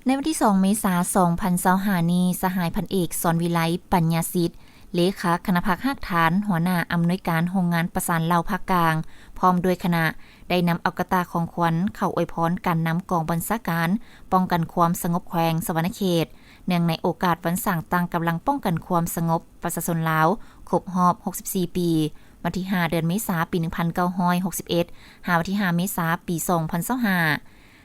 ໃນວັນທີສອງ ເມສາ ສອງພັນຊາວຫ້ານີ້, ສະຫາຍພັນເອກ ສອນວິໄລ ປັນຍາສິດ ເລຂາຄະນະພັກຮາກຖານ, ຫົວໜ້າອຳນວຍການໂຮງງານປະສານເຫຼົ່າພາກກາງ ພ້ອມດ້ວຍຄະນະ ໄດ້ນຳເອົາກະຕ່າຂອງຂວັນເຂົ້າອວຍພອນການນຳກອງບັນຊາການປ້ອງກັນຄວາມສະຫງົບແຂວງສະຫວັນນະເຂດ ເນື່ອງໃນໂອກາດວັນສ້າງຕັ້ງກຳລັງປ້ອງກັນຄວາມສະຫງົບປະຊາຊົນລາວ ຄົບຮອບ ຫົກສິບສີ່ ປີ, ວັນທີ ຫ້າ ເດືອນເມສາ ປີ ໜຶ່ງພັນເກົ້າຮ້ອຍຫົກສິບເອັດ ຫາ ວັນທີ ຫ້າ ເມສາ ປີ ສອງພັນຊາວຫ້າ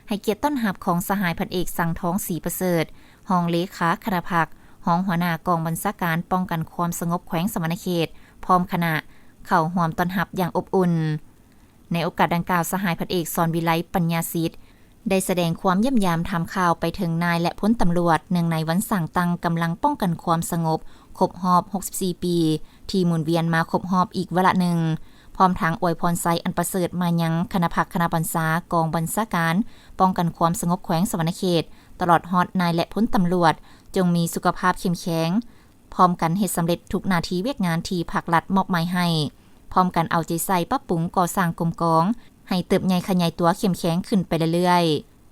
ໃຫ້ກຽດຕ້ອນຮັບຂອງສະຫາຍພັນເອກ ສັງທອງ ສີປະເສີດ ຮອງເລຂາຄະນະພັກ, ຮອງຫົວໜ້າກອງບັນຊາການປ້ອງກັນຄວາມສະຫງົບແຂວງສະຫວັນນະເຂດ ພ້ອມຄະນະ ເຂົ້າຮ່ວມຕ້ອນຮັບຢ່າງອົບອຸ່ນ. ໃນໂອກາດດັ່ງກ່າວ, ສະຫາຍພັນເອກ ສອນວິໄລ ປັນຍາສິດ ໄດ້ສະແດງຄວາມຢ້ຽມຢາມຖາມຂ່າວໄປເຖິງນາຍ ແລະ ພົນຕຳຫຼວດ ເນື່ອງໃນວັນສ້າງຕັ້ງກຳລັງປ້ອງກັນຄວາມສະຫງົບ ຄົບຮອບ ຫົກສິບສີ່ ປີ ທີ່ໝູນວຽນມາຄົບຮອບອີກວາລະໜຶ່ງ, ພ້ອມທັງອວຍພອນໄຊອັນປະເສີດມາຍັງຄະນະພັກຄະນະບັນຊາກອງບັນຊາການປ້ອງກັນຄວາມສະຫງົບແຂວງສະຫວັນນະເຂດ ຕະຫຼອດຮອດນາຍ ແລະ ພົນຕຳຫຼວດ ຈົ່ງມີສຸຂະພາບເຂັ້ມແຂງ, ພ້ອມກັນເຮັດສຳເລັດທຸກໜ້າທີ່ວຽກງານທີ່ພັກລັດມອບໝາຍໃຫ້, ພ້ອມກັນເອົາໃຈໃສ່ປັບປຸງກໍ່ສ້າງກົມກອງ ໃຫ້ເຕີບໃຫຍ່ຂະຫຍາຍຕົວເຂັ້ມແຂງຂຶ້ນໄປເລື້ອຍ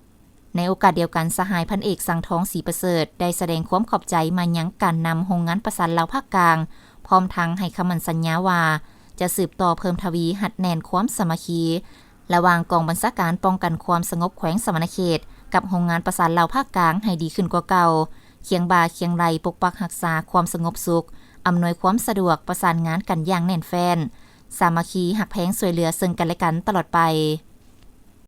ໆ. ໃນໂອກາດດຽວກັນ, ສະຫາຍພັນເອກ ສັງທອງ ສີປະເສີດ ໄດ້ສະແດງຄວາມຂອບໃຈມາຍັງການນຳໂຮງງານປະສານເຫຼົ່າພາກກາງ, ພ້ອມທັງໃຫ້ຄຳໝັ້ນສັນຍາວ່າ ຈະສືບຕໍ່ເພີ່ມທະວີຮັດແໜ້ນຄວາມສາມັກຄີ ລະຫວ່າງກອງບັນຊາການປ້ອງກັນຄວາມສະຫງົບແຂວງສະຫວັນນະເຂດ ກັບໂຮງງານປະສານເຫຼົ່າພາກກາງໃຫ້ດີຂຶ້ນກວ່າເກົ່າ, ຄຽງບ່າຄຽງໄຫຼ່ປົກປັກຮັກສາຄວາມສະຫງົບສຸກ, ອຳນວຍຄວາມສະດວກ, ປະສານງານກັນຢ່າງແໜ້ນແຟ້ນ, ສາມັກຄີຮັກແພງຊ່ວຍເຫຼືອເຊິ່ງກັນແລະກັນຕະຫຼອດໄປ.